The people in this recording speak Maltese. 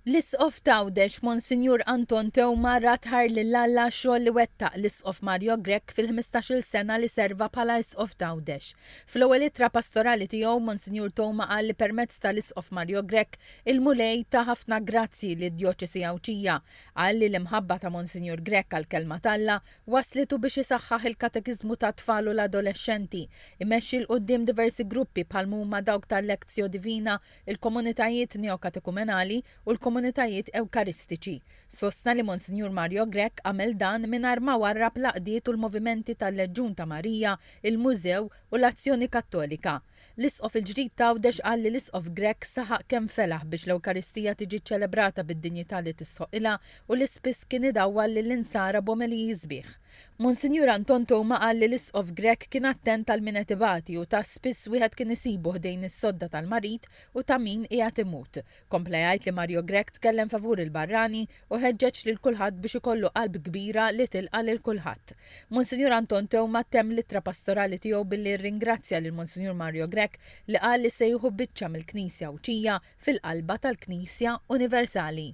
L-Isqof t'Għawdex, Monsinjur Anton Teuma radd ħajr lil Alla għax-xogħol li wettaq l-Isqof Mario Grech fil-ħmistax-il sena li serva bħala Isqof t'Għawdex. Fl-ewwel ittra pastorali tiegħu, Monsinjur Teuma qal li permezz tal-Isqof Mario Grech, il-Mulej ta ħafna grazzji lid-Djoċesi Għawdxija. Qal li l-imħabba ta' Monsinjur Grech għall-Kelma t'Alla wasslitu biex isaħħaħ il-katekiżmu tat-tfal u l-adolexxenti, imexxi 'l quddiem diversi gruppi bħal m'huma dawk tal-Lectio Divina, il-komunitajiet neokatekumenali u l-komunitajiet Ewkaristiċi. Sostna li Monsinjur Mario Grech għamel dan mingħajr ma warrab l-għaqdiet u l-movimenti tal-Leġġun ta' Marija, il-Mużew u l-Azzjoni Kattolika. L-Isqof il-ġdid t'Għawdex qal li l-Isqof Grech saħaq kemm felaħ biex l-Ewkaristija tiġi ċċelebrata bid-dinjità li tistħoqqilha u li spiss kien idawwal lill-Insara b'omeliji sbieħ. Monsinjur Anton Teuma qal li l-Isqof Grech kien attent għal min qed ibati u ta' spiss wieħed kien isibu ħdejn is-sodda tal-marid u ta' min qiegħed imut. Kompla jgħid li Mario Grech tkellem favur il-barrani u ħeġġeġ lil kulħadd biex ikollu qalb kbira li tilqa' lil kulħadd. Monsinjur Anton Teuma temm l-ittra pastorali tiegħu billi rringrazzja lil Monsinjur Mario Grech li qal li se jieħu biċċa mill-Knisja Għawdxija fil-qalba tal-Knisja Universali.